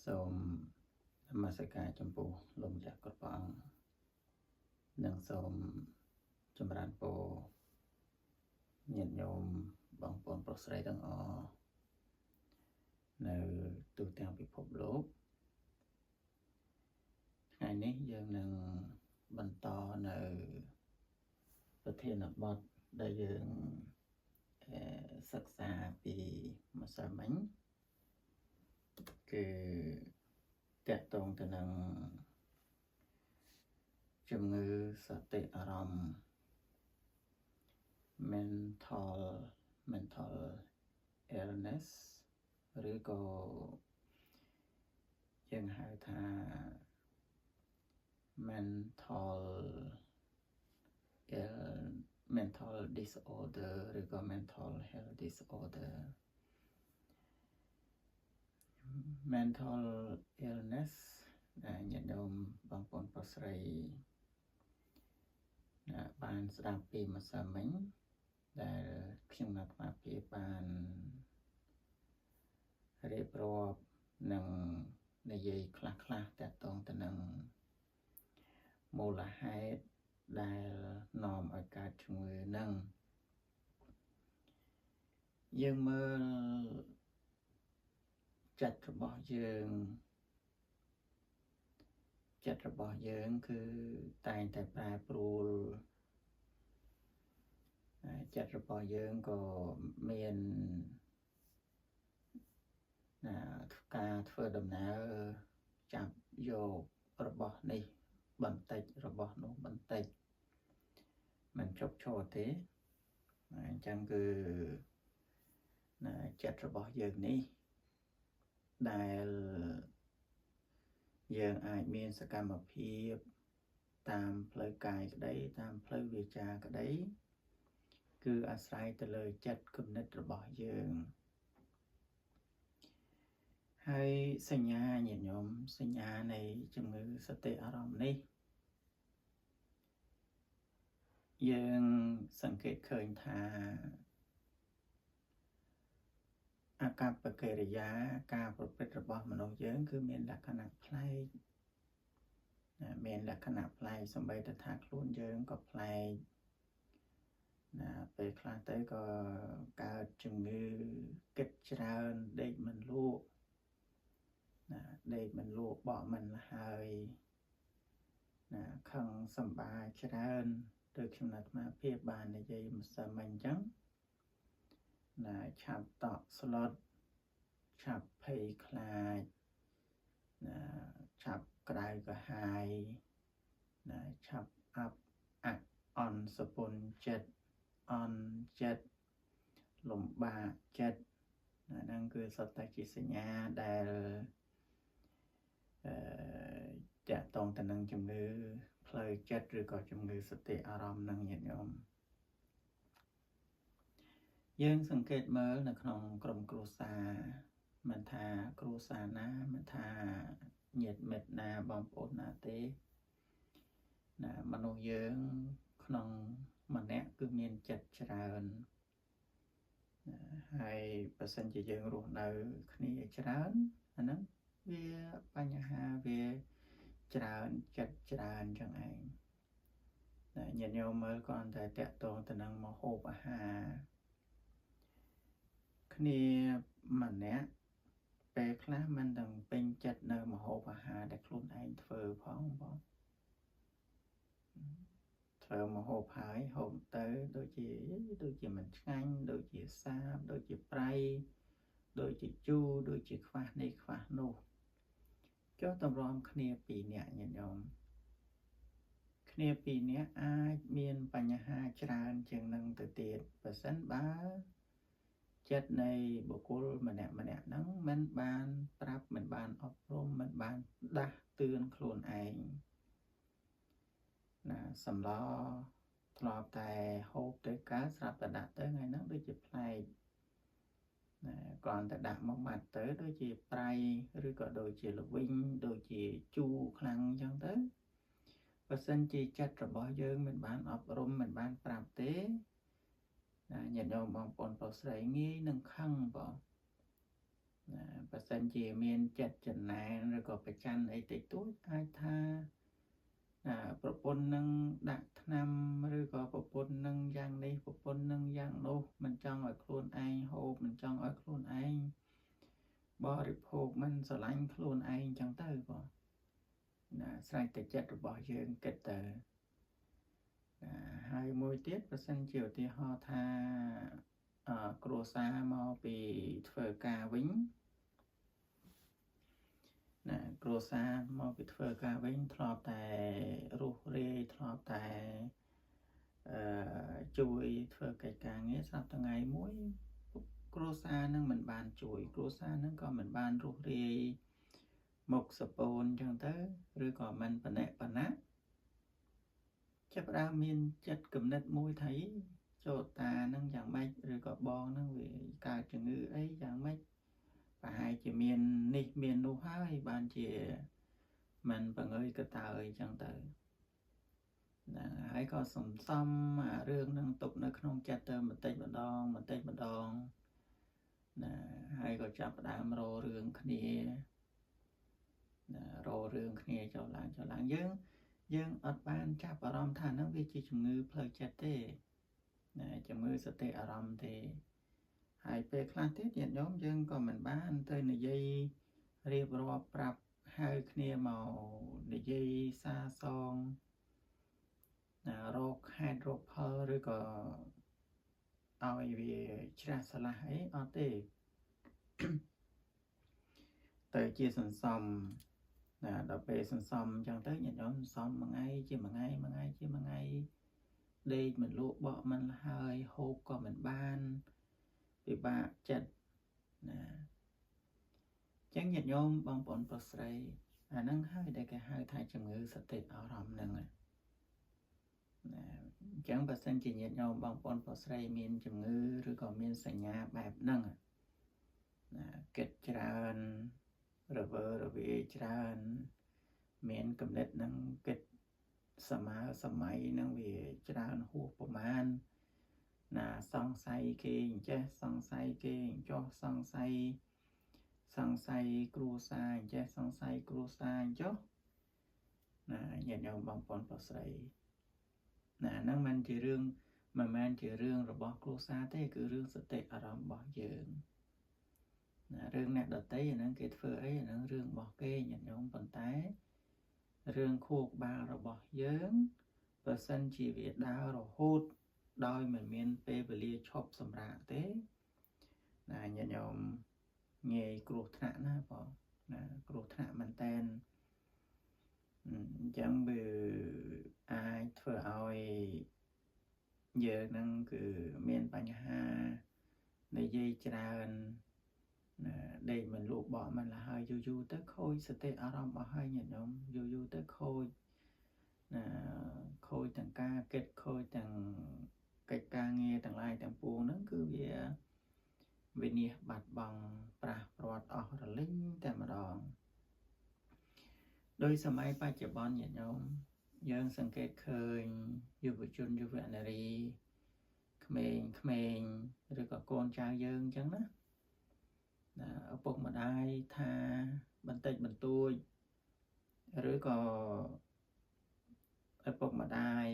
សូមនមស្ការចំពោះលោកម្ចាស់គ្រប់ព្រះអង្គនិងសូមចម្រើនពរញាតិញោមបងប្អូនប្រុសស្រីទាំងអស់នៅទូទាំងពិភពលោកថ្ងៃនេះយើងនឹងបន្តនៅប្រធានបទដែលយើងសិក្សាពីម្សិលមិញគឺតកតងទៅនឹងជំងឺសតិអារម្មណ៍ mental illness ឬក៏យើងហៅថា mental disorder ឬក៏ mental health disorder mental illness ដែលញាតិញោមបងប្អូនប្រុសស្រីបានស្ដាប់ពីម្សិលមិញដែលខ្ញុំអាត្មាភាពបានរៀបរាប់និងនិយាយខ្លះខ្លះតាក់ទងទៅនឹងមូលហេតុដែលនាំឲ្យកើតជំងឺនឹងយើងមើលចិត្តរបស់យើងចិត្តរបស់យើងគឺតែងតែប្រែប្រួលចិត្តរបស់យើងក៏មានណាការធ្វើដំណើរចាប់យករបស់នេះបន្តិចរបស់នោះបន្តិចមិនជប់ឈរទេអញ្ចឹងគឺណាចិត្តរបស់យើងនេះដែលយើងអាចមានសកម្មភាពតាមផ្លូវកាយក្តីតាមផ្លូវវាចាក្តីគឺអាស្រ័យទៅលើចិត្តគំនិតរបស់យើងហើយសញ្ញាញាតិញោមសញ្ញានៃជំងឺសតិអារម្មណ៍នេះយើងសង្កេតឃើញថាអាកប្បកិរិយាការប្រព្រឹត្តរបស់មនុស្សយើងគឺមានលក្ខណៈប្លែកមានលក្ខណៈប្លែកសូម្បីតែថាខ្លួនយើងក៏ប្លែកណាពេលខ្លះទៅក៏កើតជំងឺគិតច្រើនដេកមិនលក់ណាដេកមិនលក់បក់មិនហើយណាខឹងសម្បាច្រើនដូចខ្ញុំអាត្មាភាពបាននិយាយម្សិលមិញអញ្ចឹងណាឆាប់តក់ស្លុតឆាប់ភ័យខ្លាចណាឆាប់ក្តៅក្រហាយណាឆាប់អាប់អាក់អន់សពុនចិត្តអន់ចិត្តលំបាកចិត្តណាហ្នឹងគឺសុទ្ធតែជាសញ្ញាដែលអឺតាក់ទងទៅនឹងជំងឺផ្លូវចិត្តឬក៏ជំងឺសតិអារម្មណ៍នឹងញាតិញោមយើងសង្កេតមើលនៅក្នុងក្រុមគ្រួសារមិនថាគ្រួសារណាមិនថាញាតិមិត្តណាបងប្អូនណាទេណាមនុស្សយើងក្នុងម្នាក់គឺមានចិត្តច្រើនហើយបើសិនជាយើងរស់នៅគ្នាច្រើនអាហ្នឹងវាបញ្ហាវាច្រើនចិត្តច្រើនចឹងឯងតែញាតិញោមមើលគ្រាន់តែតាក់ទងទៅនឹងម្ហូបអាហារគ្នាម្នាក់ពេលខ្លះមិនទាំងពេញចិត្តនៅម្ហូបអាហារដែលខ្លួនឯងធ្វើផងបងធ្វើម្ហូបហើយហូបទៅដូចជាមិនឆ្ងាញ់ដូចជាសាបដូចជាប្រៃដូចជាជូរដូចជាខ្វះនេះខ្វះនោះចុះតម្រាំគ្នាពីរនាក់ញាតិញោមគ្នាពីរនាក់អាចមានបញ្ហាច្រើនជាងនឹងទៅទៀតបើសិនបើចិត្តនៃបុគ្គលម្នាក់ម្នាក់ហ្នឹងមិនបានប្រាប់មិនបានអប់រំមិនបានដាស់តឿនខ្លួនឯងណាសម្លធ្លាប់តែហូបទៅកើតស្រាប់តែដាក់ទៅថ្ងៃហ្នឹងដូចជាប្លែកណាគ្រាន់តែដាក់មកម៉ាត់ទៅដូចជាប្រៃឬក៏ដូចជាល្វីងដូចជាជូរខ្លាំងអញ្ចឹងទៅបើសិនជាចិត្តរបស់យើងមិនបានអប់រំមិនបានប្រាប់ទេណាញាតិញោមបងប្អូនប្រុសស្រីងាយនឹងខឹងបង ណាបើសិនជាមានចិត្តចំណែនឬក៏ប្រច័នអីតិចតួចអាចថាណាប្រពន្ធនឹងដាក់ថ្នាំឬក៏ប្រពន្ធនឹងយ៉ាងនេះប្រពន្ធនឹងយ៉ាងនោះមិនចង់ឲ្យខ្លួនឯងហូបមិនចង់ឲ្យខ្លួនឯងបរិភោគមិនស្រឡាញ់ខ្លួនឯងចឹងទៅបងណាស្រេចតែចិត្តរបស់យើងគិតទៅណាហើយមួយទៀតបើសិនជាឧទាហរណ៍ថាគ្រួសារមកពីធ្វើការវិញណាគ្រួសារមកពីធ្វើការវិញធ្លាប់តែរុះរាយធ្លាប់តែអឺជួយធ្វើកិច្ចការងារស្រាប់ថ្ងៃមួយគ្រួសារនឹងមិនបានជួយគ្រួសារនឹងក៏មិនបានរុះរាយមុខសពូនអញ្ចឹងទៅឬក៏មិនបណិបណៈចាប់ផ្ដើមមានចិត្តគំនិតមួយថាចូលតានឹងយ៉ាងម៉េចឬក៏បងនឹងវាកើតជំងឺអីយ៉ាងម៉េចប្រហែលជាមាននេះមាននោះហើយបានជាមិនបង្អើយកតើអីចឹងទៅណាហើយក៏សំសំអារឿងនឹងទុកនៅក្នុងចិត្តទៅបន្តិចម្ដងបន្តិចម្ដងណាហើយក៏ចាប់ផ្ដើមរករឿងគ្នាណារករឿងគ្នាចុះឡើងចុះឡើងយើងអត់បានចាប់អារម្មណ៍ថាហ្នឹងវាជាជំងឺផ្លូវចិត្តទេណាជំងឺសតិអារម្មណ៍ទេហើយពេលខ្លះទៀតញាតិញោមយើងក៏មិនបានទៅនិយាយរៀបរាប់ប្រាប់ហៅគ្នាមកនិយាយសាសងណារោគហេតុរោគផលឬក៏ឲ្យវាច្រាស់ឆ្លាស់អីអត់ទេទៅជាសន្សំណាដល់ពេលសន្សំអញ្ចឹងទៅញាតិញោមសន្សំមួយថ្ងៃជាមួយថ្ងៃមួយថ្ងៃជាមួយថ្ងៃដេកមិនលក់បក់មិនហើយហូបក៏មិនបានពិបាកចិត្តណាចឹងញាតិញោមបងប្អូនប្រុសស្រីអាហ្នឹងហើយដែលគេហៅថាជំងឺសតិអារម្មណ៍ហ្នឹងណាអញ្ចឹងបើសិនជាញាតិញោមបងប្អូនប្រុសស្រីមានជំងឺឬក៏មានសញ្ញាបែបហ្នឹងណាគិតច្រើនរវើរវាយច្រើនមានគំនិតនឹងគិតសម័យសម័យនឹងវាច្រើនហួសប្រមាណណាសង្ស័យគេអញ្ចេះសង្ស័យគេអញ្ចោះសង្ស័យសង្ស័យគ្រួសារអញ្ចេះសង្ស័យគ្រួសារអញ្ចោះណាញាតិញោមបងប្អូនប្រុសស្រីណាហ្នឹងមិនជារឿងមិនមែនជារឿងរបស់គ្រួសារទេគឺរឿងសតិអារម្មណ៍របស់យើងណារឿងអ្នកដតីអាហ្នឹងគេធ្វើអីអាហ្នឹងរឿងរបស់គេញាតិញោមប៉ុន្តែរឿងខួរក្បាលរបស់យើងបើសិនជាវាដើររហូតដោយមិនមានពេលវេលាឈប់សម្រាកទេណាញាតិញោមងាយគ្រោះថ្នាក់ណាបងណាគ្រោះថ្នាក់មែនតែនអញ្ចឹងវាអាចធ្វើឲ្យយើងនឹងគឺមានបញ្ហានិយាយច្រើនណាដេកមិនលក់បក់មិនលហើយយូរយូរទៅខូចសតិអារម្មណ៍អស់ហើយញាតិញោមយូរយូរទៅខូចណាខូចទាំងការគិតខូចទាំងកិច្ចការងារទាំងឡាយទាំងពួងហ្នឹងគឺវាវិនិច្ឆ័យបាត់បង់ប្រាស់ព្រាត់អស់រលីងតែម្ដងដោយសម័យបច្ចុប្បន្នញាតិញោមយើងសង្កេតឃើញយុវជនយុវនារីក្មេងៗឬក៏កូនចៅយើងអញ្ចឹងណាណាឪពុកម្ដាយថាបន្តិចបន្តួចឬក៏ឪពុកម្ដាយ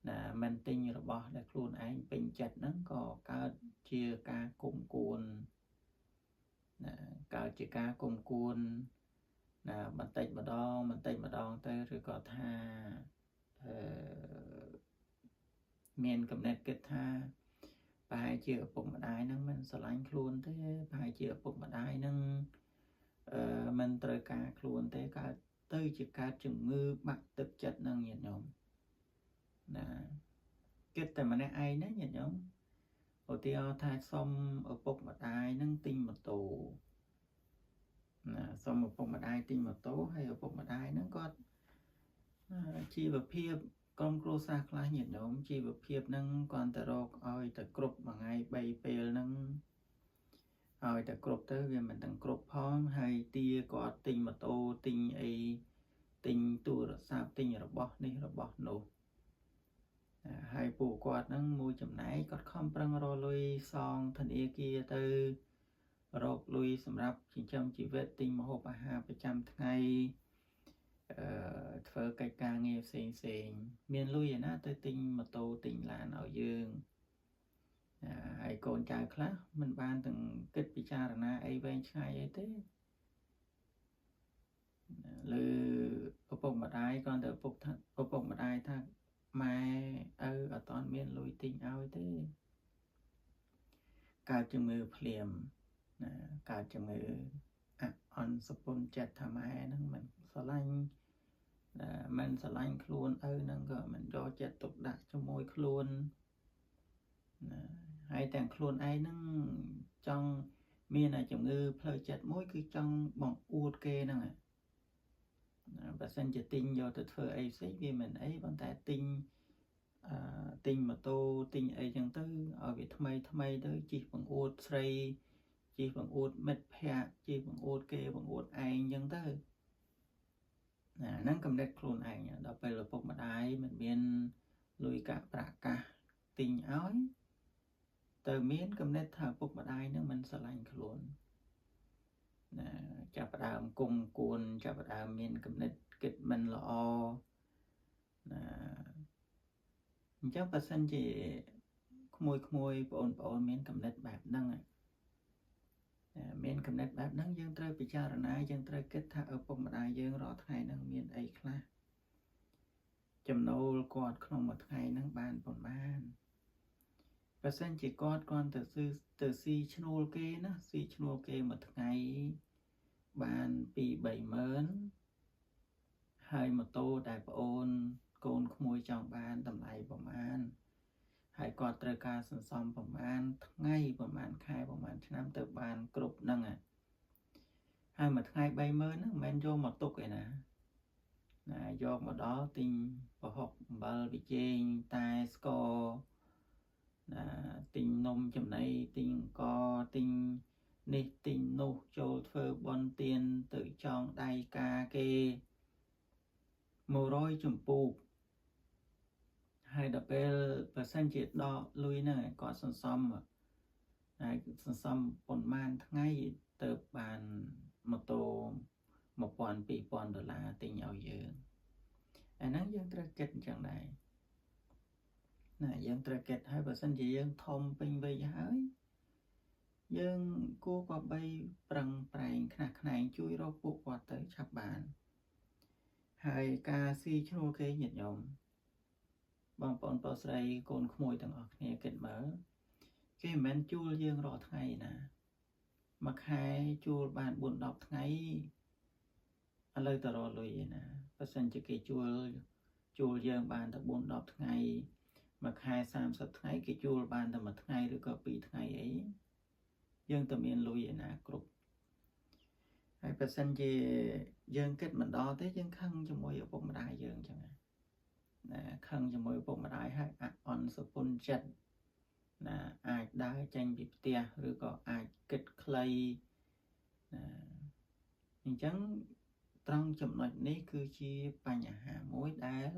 ណាមិនទិញរបស់ដែលខ្លួនឯងពេញចិត្តហ្នឹងក៏កើតជាការគុំគួនណាកើតជាការគុំគួនណាបន្តិចម្ដងបន្តិចម្ដងទៅឬក៏ថាអឺមានកំណត់គិតថាប្រហែលជាឪពុកម្ដាយហ្នឹងមិនស្រឡាញ់ខ្លួនទេប្រហែលជាឪពុកម្ដាយហ្នឹងមិនត្រូវការខ្លួនទេកើតទៅជាកើតជំងឺបាក់ទឹកចិត្តហ្នឹងញាតិញោមណាគិតតែម្នាក់ឯងណាញាតិញោមឧទាហរណ៍ថាសុំឪពុកម្ដាយហ្នឹងទិញម៉ូតូណាសុំឪពុកម្ដាយទិញម៉ូតូហើយឪពុកម្ដាយហ្នឹងគាត់ជីវភាពក្រុមគ្រួសារខ្លះញាតិញោមជីវភាពហ្នឹងគាត់ទៅរកឲ្យតែគ្រប់មួយថ្ងៃ3ពេលហ្នឹងឲ្យតែគ្រប់ទៅវាមិនទាំងគ្រប់ផងហើយទាក៏អត់ទិញម៉ូតូទិញអីទិញទូរស័ព្ទទិញរបស់នេះរបស់នោះហើយពួកគាត់ហ្នឹងមួយចំណែកគាត់ខំប្រឹងរកលុយសងធនាគារទៅ រកលុយសម្រាប់ចិញ្ចឹមជីវិតទិញម្ហូបអាហារប្រចាំថ្ងៃអឺធ្វើកិច្ចការងារផ្សេងផ្សេងមានលុយឯណាទៅទិញម៉ូតូទិញឡានឲ្យយើងហើយកូនចៅខ្លះមិនបានទាំងគិតពិចារណាអីវែងឆ្ងាយអីទេឬឪពុកម្ដាយគ្រាន់តែឪពុកថាឪពុកម្ដាយថាម៉ែឪអត់ទាន់មានលុយទិញឲ្យទេកើតជំងឺភ្លាមណាកើតជំងឺអអន់សពុនចិត្តថាម៉ែហ្នឹងមិនស្រឡាញ់មិនស្រឡាញ់ខ្លួនឪហ្នឹងក៏មិនយកចិត្តទុកដាក់ជាមួយខ្លួនណាហើយទាំងខ្លួនឯងហ្នឹងចង់មានជំងឺផ្លូវចិត្តមួយគឺចង់បង្អួតគេហ្នឹងណាបើសិនជាទិញយកទៅធ្វើអីផ្សេងវាមិនអីប៉ុន្តែទិញអឺទិញម៉ូតូទិញអីចឹងទៅឲ្យវាថ្មីថ្មីទៅជិះបង្អួតស្រីជិះបង្អួតមិត្តភ័ក្តិជិះបង្អួតគេបង្អួតឯងចឹងទៅណាហ្នឹងកំណត់ខ្លួនឯងដល់ពេលឪពុកម្ដាយមិនមានលុយកាក់ប្រាក់កាសទិញឲ្យទៅមានកំណត់ថាឪពុកម្ដាយនឹងមិនស្រឡាញ់ខ្លួនណាចាប់ផ្ដើមគុំគួនចាប់ផ្ដើមមានកំណត់គិតមិនល្អណាអញ្ចឹងបើសិនជាក្មួយក្មួយបងប្អូនមានកំណត់បែបហ្នឹងមានកំណត់បែបហ្នឹងយើងត្រូវពិចារណាយើងត្រូវគិតថាឪពុកម្ដាយយើងរាល់ថ្ងៃហ្នឹងមានអីខ្លះចំណូលគាត់ក្នុងមួយថ្ងៃហ្នឹងបានប៉ុន្មានបើសិនជាគាត់គ្រាន់តែស៊ីទៅស៊ីឈ្នួលគេណាស៊ីឈ្នួលគេមួយថ្ងៃបាន2 30000ហើយម៉ូតូដែលប្អូនកូនក្មួយចង់បានតម្លៃប្រមាណហើយគាត់ត្រូវការសន្សំប្រមាណថ្ងៃប្រមាណខែប្រមាណឆ្នាំទៅបានគ្រប់ហ្នឹងហើយមួយថ្ងៃ30000ហ្នឹងមិនមែនយកមកទុកឯណាណាយកមកដល់ទិញប្រហុកអំបិលប៊ីចេងតែស្ករណាទិញនំចំណីទិញអង្គទិញនេះទិញនោះចូលធ្វើបន់ទៀនទៅចងដៃការគេ100ចម្ពោះហើយដល់ពេលបើសិនជាដកលុយហ្នឹងគាត់សន្សំហើយសន្សំប៉ុន្មានថ្ងៃទៅបានម៉ូតូ1000 2000ដុល្លារទិញឲ្យយើងអាហ្នឹងយើងត្រូវគិតអញ្ចឹងដែរណាយើងត្រូវគិតហើយបើសិនជាយើងធំពេញវ័យហើយយើងគួរក៏បីប្រឹងប្រែងខ្នះខ្នែងជួយរកពួកគាត់ទៅឆាប់បានហើយការស៊ីឈ្នួលគេញាតិញោមបងប្អូនប្រុសស្រីកូនក្មួយទាំងអស់គ្នាគិតមើលគេមិនមែនជួលយើងរាល់ថ្ងៃណាមួយខែជួលបាន4 10ថ្ងៃឥឡូវទៅរកលុយឯណាបើសិនជាគេជួលយើងបានតែ4 10ថ្ងៃមួយខែ30ថ្ងៃគេជួលបានតែមួយថ្ងៃឬក៏2ថ្ងៃអីយើងទៅមានលុយឯណាគ្រប់ហើយបើសិនជាយើងគិតមិនដល់ទេយើងខឹងជាមួយឪពុកម្ដាយយើងចឹងណាខឹងជាមួយឪពុកម្ដាយហើយអអន់សពុនចិត្តណាអាចដើរចេញពីផ្ទះឬក៏អាចគិតខ្លីណាអញ្ចឹងត្រង់ចំណុចនេះគឺជាបញ្ហាមួយដែល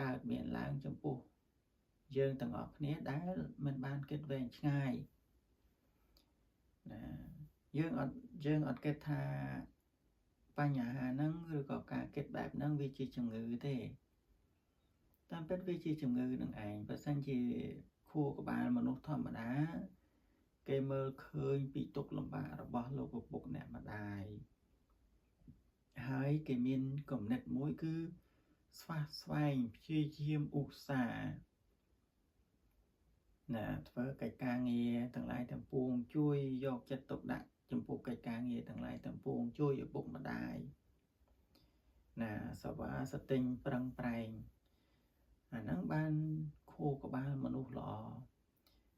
កើតមានឡើងចំពោះយើងទាំងអស់គ្នាដែលមិនបានគិតវែងឆ្ងាយណាយើងអត់គិតថាបញ្ហាហ្នឹងឬក៏ការគិតបែបហ្នឹងវាជាជំងឺទេតាមពិតវាជាជំងឺនឹងឯងបើសិនជាខួរក្បាលមនុស្សធម្មតាគេមើលឃើញពីទុក្ខលំបាករបស់លោកឪពុកអ្នកម្ដាយហើយគេមានគំនិតមួយគឺស្វះស្វែងព្យាយាមឧស្សាហ៍ណាធ្វើកិច្ចការងារទាំងឡាយទាំងពួងជួយយកចិត្តទុកដាក់ចំពោះកិច្ចការងារទាំងឡាយទាំងពួងជួយឪពុកម្ដាយណាសវ៉ាសទិញប្រឹងប្រែងអាហ្នឹងបានខួរក្បាលមនុស្សល្អ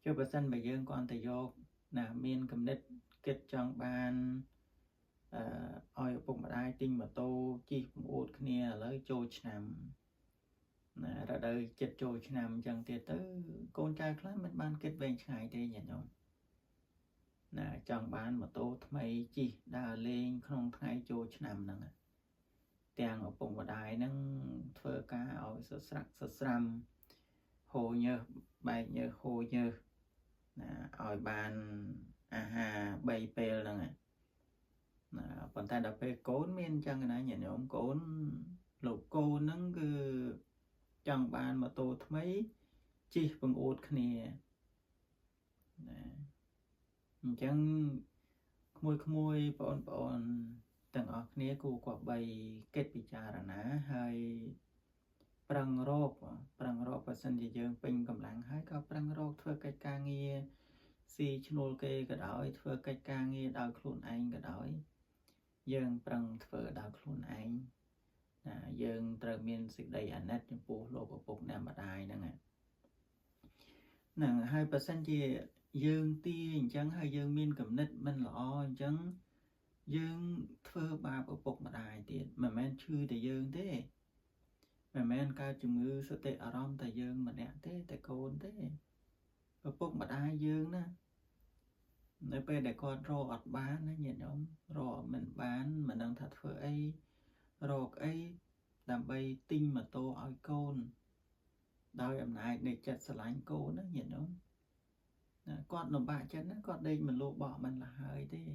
ចុះបើសិនបើយើងគ្រាន់តែយកណាមានគំនិតគិតចង់បានឲ្យឪពុកម្ដាយទិញម៉ូតូជិះបង្អួតគ្នាឥឡូវចូលឆ្នាំណារដូវចិត្តចូលឆ្នាំអញ្ចឹងទៀតទៅកូនចៅខ្លះមិនបានគិតវែងឆ្ងាយទេញាតិញោមណាចង់បានម៉ូតូថ្មីជិះដើរលេងក្នុងថ្ងៃចូលឆ្នាំហ្នឹងទាំងឪពុកម្ដាយហ្នឹងធ្វើការឲ្យសស្រាក់សស្រាំហូរញើសបែកញើសហូរញើសណាឲ្យបាន អាហារ3ពេលហ្នឹងណា ប៉ុន្តែដល់ពេលកូនមានអញ្ចឹងណាញាតិញោម កូនលោកកូនហ្នឹងគឺចង់បានម៉ូតូថ្មី ជិះបង្អួតគ្នាណា។ អញ្ចឹងក្មួយក្មួយបងប្អូនទាំងអស់គ្នាគួរគប្បីគិតពិចារណា ហើយប្រឹងរក ប្រឹងរក បើសិនជាយើងពេញកម្លាំងហើយ ក៏ប្រឹងរកធ្វើកិច្ចការងារស៊ីឈ្នួលគេក៏ដោយ ធ្វើកិច្ចការងារដោយខ្លួនឯងក៏ដោយ យើងប្រឹងធ្វើដោយខ្លួនឯងណា។ យើងត្រូវមានសេចក្តីអាណិតចំពោះលោកឪពុកអ្នកម្ដាយហ្នឹងហ្នឹងហើយ។ បើសិនជាយើងទាអញ្ចឹងហើយ យើងមានគំនិតមិនល្អអញ្ចឹង យើងធ្វើបាបឪពុកម្ដាយទៀត មិនមែនឈឺតែយើងទេ មិនមែនកើតជំងឺសតិអារម្មណ៍តែយើងម្នាក់ទេ តែកូនទេ ឪពុកម្ដាយយើងណា នៅពេលដែលគាត់រកអត់បានណាញាតិញោម រកមិនបាន មិនដឹងថាធ្វើអីរកអីដើម្បីទិញម៉ូតូឲ្យកូន ដោយអំណាចនៃចិត្តស្រឡាញ់កូនណាញាតិញោមណា គាត់លំបាកចិត្តណា គាត់ដេកមិនលក់បក់មិនលហើយទេ។